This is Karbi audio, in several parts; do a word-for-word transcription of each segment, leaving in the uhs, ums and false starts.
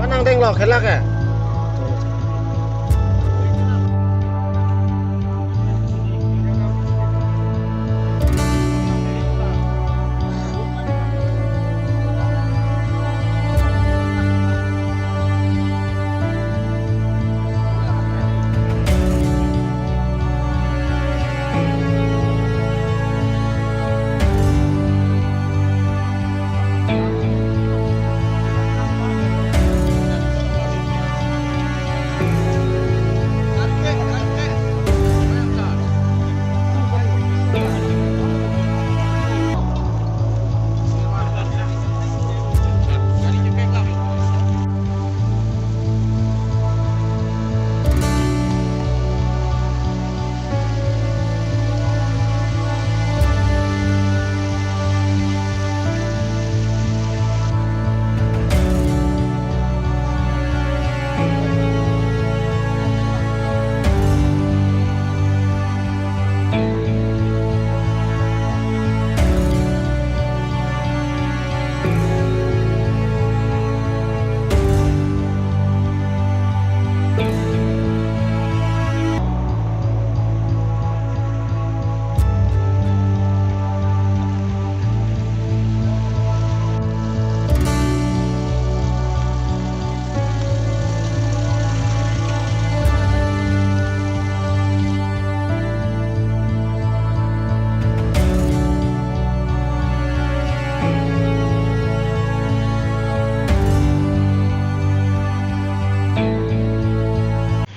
Nang denglo khela ke.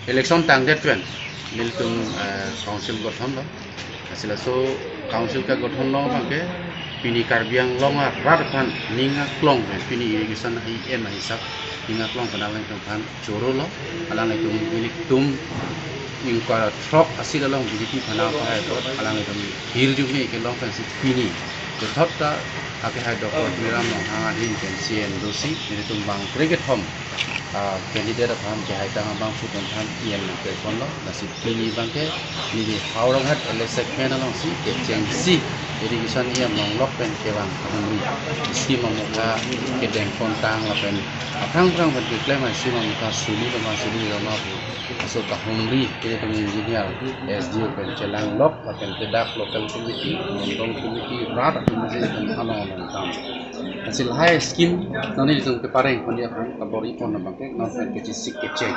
Election tangdet pen nelitum, eh, council gothon lo. Lasi laso council kegothon along abangke pini Karbi Anglong arat aphan ning aklong pen, pini irrigation E M ahisap ning aklong pen alanglitum aphan choro lo. Alanglitum, nelitum ingkoi ra throk asit along B J P aphan nangpahai apot alanglitum hirjume kelong pensi pini kethot ta akehai Doctor Tuliram Ronghang ahin pen C E M dosi nelitum bang krekethom, ah, candidate aphan kehaitang abang putun aphan E M nangpekponlo. Lasi pini abangke neli Howraghat L A segment alongsi kechengsi irrigation E M longlok pen kevang kahumri, scheme amokha kedengpontang lapen aphrang-phrang pen keklem a-scheme amokha suli loma suli loma pu aso kahumri, nelitum engineer, S D O pen chelanglok lapen kedak local committee, mandal committee, rat committee lapen along along dam. Lasi lahai scheme non nelitum kepareng pon dia aphan kabor-ipon abangke non pen kechesik kecheng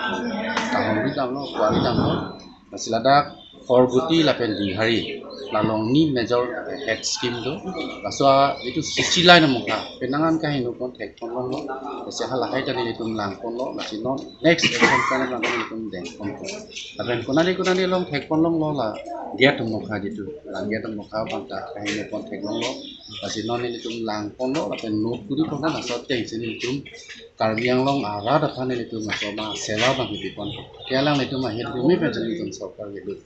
kahumri damlo, kuari damlo. Lasi ladak Horguti lapen Dinghari, la along ni major head scheme do. Laso a-, itum sisi line amokha penang an kaheno pon thekpon longlo. Lasi halahai ta nelitum langponlo, lasi non next action plan abang nelitum dengponpo. Lapen konani konani along thekpon longlo, la gate amokha jitu, la gate amokha abang ta kaheno pon theklonglo. Lasi non nelitum langponlo lapen note kuri pon, laso atengsi nelitum Karbi Anglong arat aphan nelitum laso ma sewa abang kipipon. Ke alanglitum ahirjume pensi nelitum sorkar kedo.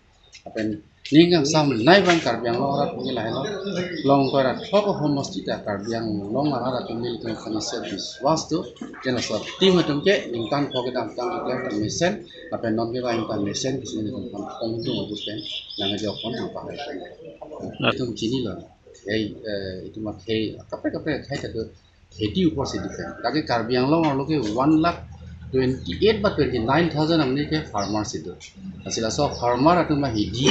Lapen ning kangsam nei abang Karbi Anglong arat ke lahelo. Long ingkoi ra throk ahomosti ta Karbi Anglong arat atum nelitum aphan isi biswas do. Ke laso ateam atum ke ningkan pho kedamtang keklem ta mesen, lapen non ke abang ta mesen kisi nelitum aphan ongdung abus pen nangkejokpon nangpahai. Itum chinilo. Hei, eh, itum akhei kaprek kaprek akhei ta do. Kheti upor si depend. Lake Karbi Anglong arlo ke one lakh twenty-eight ba twenty-nine thousand amni ke farmer si do. Lasi laso farmer atum ma hidi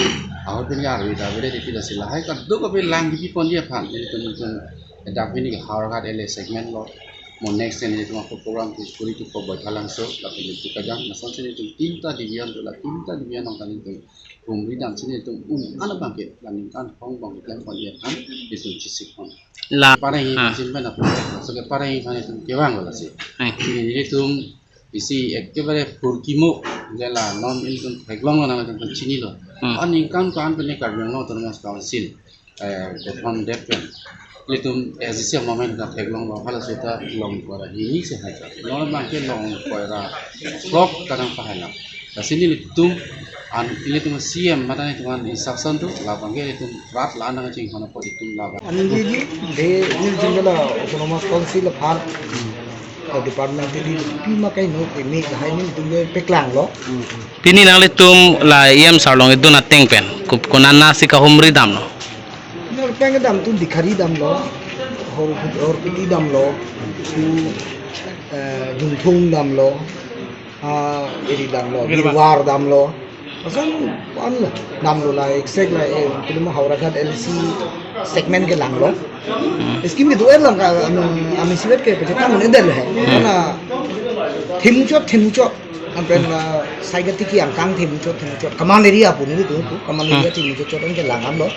ahut pen ke arve ta avele titi, lasi lahai kadokave lang kipipon dia aphan nelitum, nelitum dak pini ke Howraghat L A segment lo. Mo next time nelitum ako program ke kuri tu ko Baithalangso lapen nelitum kajang. Lasonsi nelitum tinta division do, la tinta division along ta nelitum humri damsi nelitum un-an abangke la ningkan hong abang keklempon dia aphan nelitum chesikpon. La, pareng ah, isim pen apo. Laso ke pareng aphan itum kevang lo lasi. Eh. Pini nelitum isi ekebare phurkimo, je la non ilitum theklonglo, nangtum chinilo. Hmm. Aningkan ko-an pen Karbi Anglong Autonomous Council, eh, gothon det pen ilitum S D C moment ta theklonglo, halaso ta long ingkoi ra hini si hai ta. Non abangke long ingkoi ra throk ta nangpahai lang. Lasi nelitum an, nelitum C M mate nelitum an instruction do, labangke nelitum rat la nangchinghon apot itum labang. Anjiji, de, nelitum ke la Autonomous Council aphan, eh, department ke di pima kaino ke me lahai nelitum ke paklanglo. Pini nanglitum la E M sarlong idun ateng pen, kup konana si kahumri damlo? Nor pen kedam tu Dinghari damlo, Hor, Horguti damlo, tu Jungthung damlo, ah, eri damlo, Birwar. Birwar damlo. Asan pan lo, damlo la, exact la, eh, kili mo Howraghat L C segment ke langlo. Scheme kedo-an lang ka, ami, ami sivet ke pecetang ne del he. Karena thim chot, thim chot. Ampen la, saigati ki angkang thim chot, thim chot. Kamal area pu nelitum pu, Kamal area thim chot chot an ke lang damlo.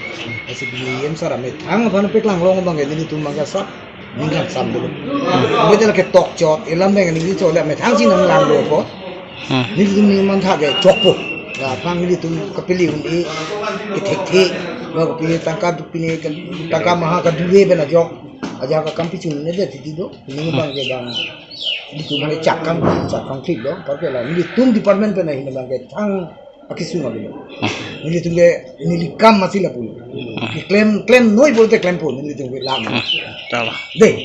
Asi bi em sar amethang aphan peklang long abang ke nelitum abang ke sap ningkan sam dulu. Betul ke tok chot, ilam deng ni chot le amethang si nang langlo ko. Nelitum ni mantha ke chokpo. Ya, aphrang nelitum kapili un-e, kethekthe, ba kapili tangka dupine, tangka maha kadure pen ajok. Ajak akam pichun ne de titi do, ni bang ke bang. Nelitum bang ke chakang, chakang thik do, par ke la, nelitum department pen ahin bang ke thang akisung abilo. Nelitum ke neli kam masi lapu. Klem, klem noi pulote klempo, nelitum ke lang. Tama. De.